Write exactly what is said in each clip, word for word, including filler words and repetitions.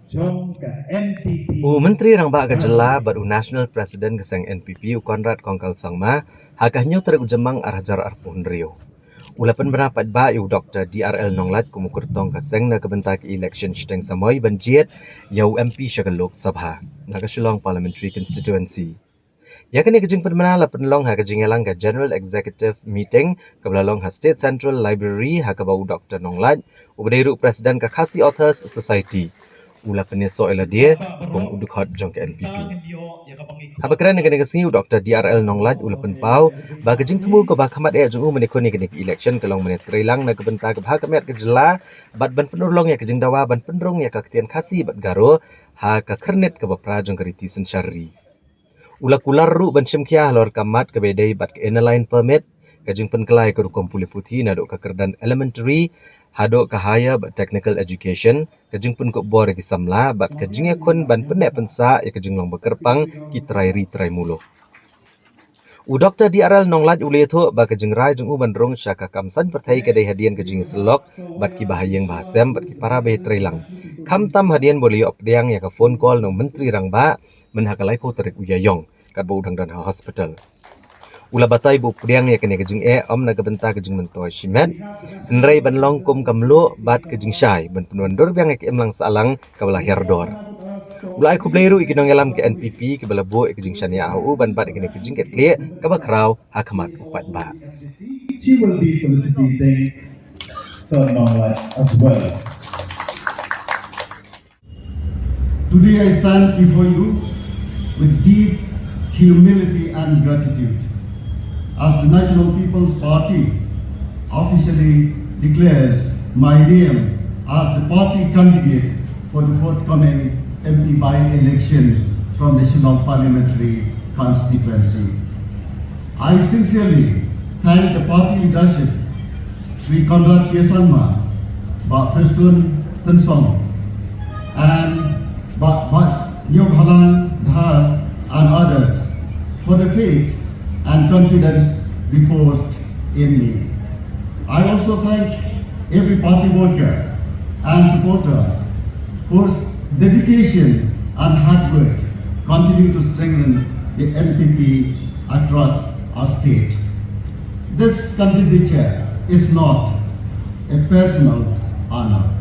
U Myntri Rangbah ka jylla bad u National President ka seng N P P, u Conrad Kongkal Sangma, ha ka hynñiew tarik u Jymmang ar hajar arphew hynriew, u la pynbna paidbah ïa u Doktor D R L Nonglait kum u kyrtong ka seng na ka bynta ka election shiteng samoi ban jied ïa u M P sha ka Lok Sabha na ka Shillong Parliamentary Constituency. Ïa kane ka jingpynbna la pynlong ha ka jingïalang ka General Executive Meeting kaba la long ha State Central Library, ha kaba u Doktor Nonglait, uba dei ruh President ka Khasi Authors Society, u la pynïasoh ïa lade kum u dkhot jong ka N P P. Haba kren ha kane ka sngi, u Doktor D R L Nonglait u la pynpaw ba ka jingthmu kaba khmat eh jong u mynne khun ïa kane ka election ka long ban ïatreilang na ka bynta ka bha ka miat ka jylla bad ban pynurlong ïa ka jingdawa ban pynrung ïa ka ktien Khasi bad Garo ha ka khyrnit kaba pra jong ka riti synshar ri. U la kular ruh ban shim khia halor ka mat kaba ïadei bad ka Inner Line Permit, ka jingpynkylla ïa ka rukom pule puthi naduh ka kyrdan elementary haduh ka higher bad technical education, ka jingpynkup bor ïa ki samla bad ka jingïakhun ban pynneh pynsah ïa ka jinglong ba kyrpang ki trai ri trai muluk. U Doktor D R L Nonglait u la ïathuh ba ka jingrai jong u ban rung sha ka kam saiñ pyrthei ka dei hadien ka jingïasyllok bad kiba ha ïing ba ha sem bad ki para ba ïatreilang, khamtam hadien ba u la ïoh pdiang ïa ka phone call na u Myntri Rangbah myn ha ka laiphew tarik u Ïaïong katba u dang don ha hospital. U la batai ba u pdiang ïa kane ka jingeh ym na ka bynta ka jingmyntoi shimet, hynrei ban long kum ka mluh bad ka jingshai ban pynwandur biang ïa ka imlang sahlang kaba la hiar dor. U la ai khublei ruh ïa ki nongïalam ka N P P kiba la buh ïa ka jingshaniah ha u ban bat ïa kane ka jingkitkhlieh kaba khraw ha khmat u paidbah. She will be felicitating Sir Nonglait as well. Today I stand before you with deep humility and gratitude as the National People's Party officially declares my name as the party candidate for the forthcoming M P by-election from the Shillong Parliamentary Constituency. I sincerely thank the party leadership, Shri Conrad K Sangma, Bah Prestone Tynsong, and Bah Bas Nyob Halang Dhar and others for the faith and confidence reposed in me. I also thank every party worker and supporter whose dedication and hard work continue to strengthen the N P P across our state. This candidature is not a personal honor.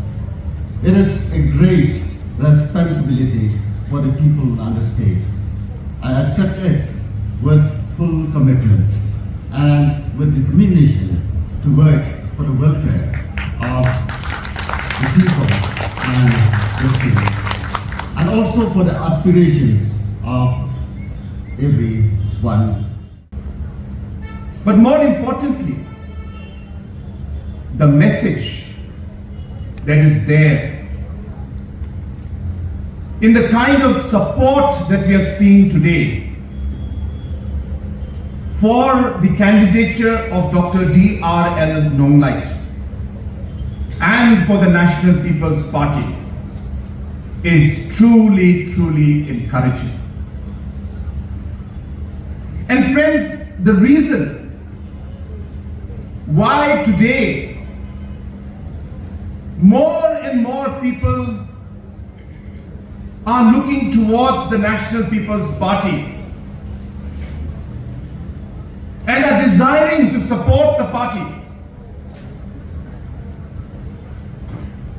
It is a great responsibility for the people and the state. I accept it with full commitment and with determination to work for the welfare of the people and the state, and also for the aspirations of everyone. But more importantly, the message that is there in the kind of support that we are seeing today for the candidature of Doctor D R L Nonglait and for the National People's Party is truly, truly encouraging. And friends, the reason why today more and more people are looking towards the National People's Party and are desiring to support the party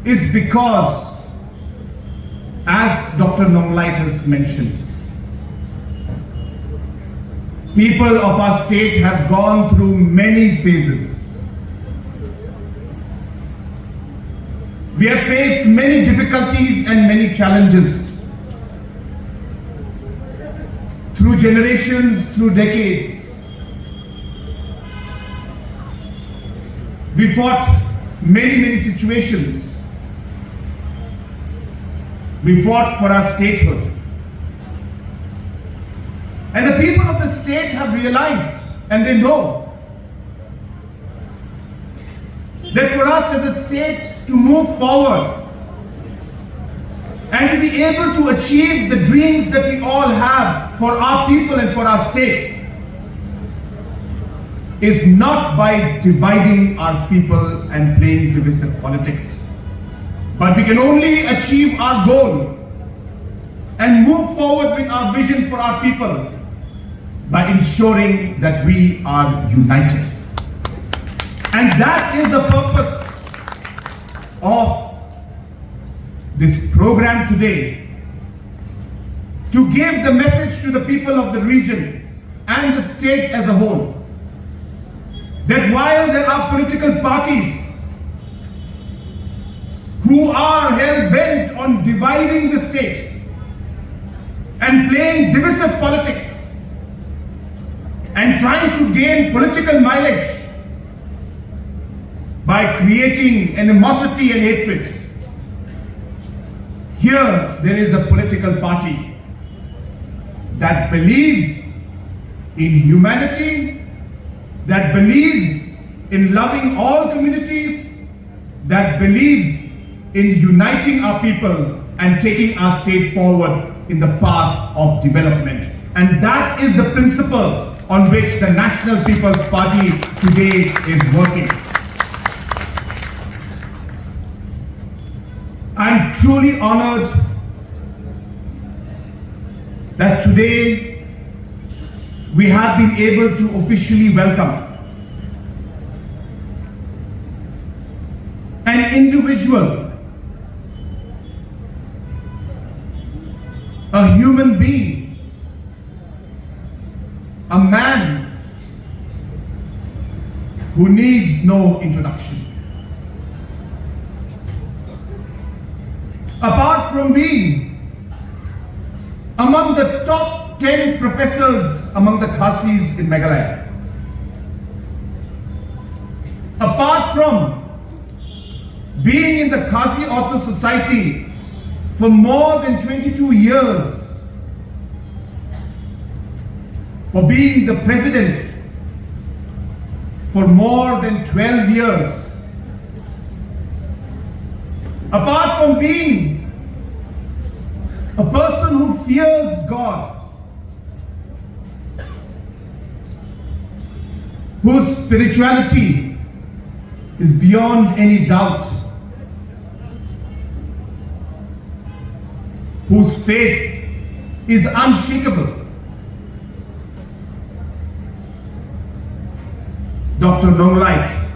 is because, as Doctor Nonglait has mentioned, people of our state have gone through many phases. We have faced many difficulties and many challenges through generations, through decades. We fought many, many situations. We fought for our statehood. And the people of the state have realized, and they know, that for us as a state to move forward and to be able to achieve the dreams that we all have for our people and for our state is not by dividing our people and playing divisive politics. But we can only achieve our goal and move forward with our vision for our people by ensuring that we are united. And that is the purpose of this program today, to give the message to the people of the region and the state as a whole, that while there are political parties who are hell-bent on dividing the state and playing divisive politics and trying to gain political mileage by creating animosity and hatred, here there is a political party that believes in humanity, that believes in loving all communities, that believes in uniting our people and taking our state forward in the path of development. And that is the principle on which the National People's Party today is working. I'm truly honored that today we have been able to officially welcome an individual, a human being, a man who needs no introduction. Apart from being among the top ten professors among the Khasis in Meghalaya, apart from being in the Khasi Author Society for more than twenty-two years, for being the president for more than twelve years, apart from being a person who fears God, whose spirituality is beyond any doubt, whose faith is unshakable. Doctor Nonglait,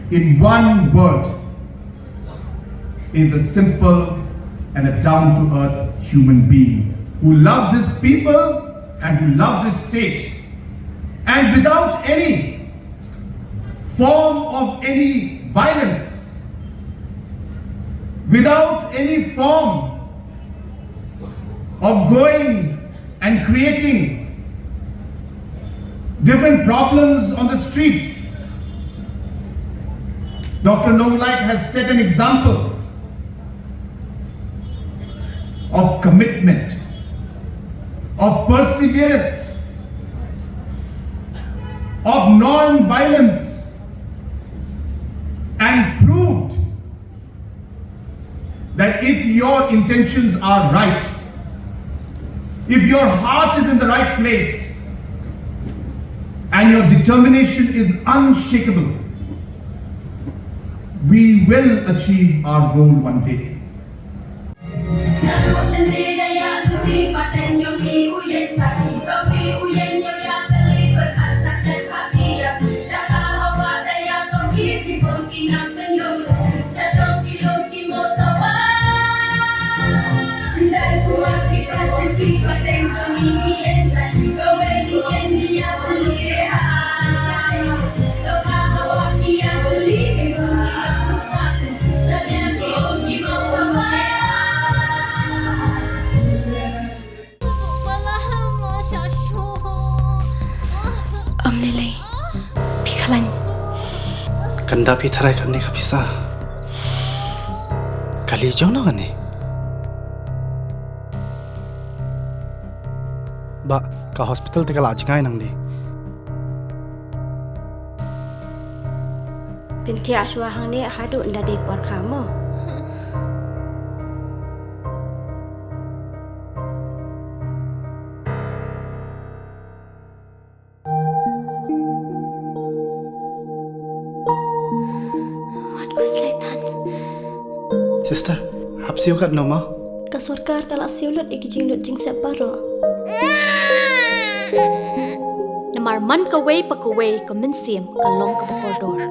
in one word, is a simple and a down-to-earth human being who loves his people and who loves his state, and without any form of any violence, without any form of going and creating different problems on the streets. Doctor Nonglait has set an example of commitment, of perseverance, of non-violence, and proved that if your intentions are right, if your heart is in the right place, and your determination is unshakable, we will achieve our goal one day. Ym lei lei. Phi khlaiñ. Kan da phi tharai kane ka pisa. Kali jong no kane. Ba ka hospital te ka la jngai nangne. Pyntiah shuwa hangne haduh nda dei por kha mo. Wat ku slaitan. Sister, hap siew kat no ma? Ka sorkar ka la siew lut ïa ki jinglut jingsep baroh. Namar man kawei pa kawei ka mynsiem ka long kaba kordor.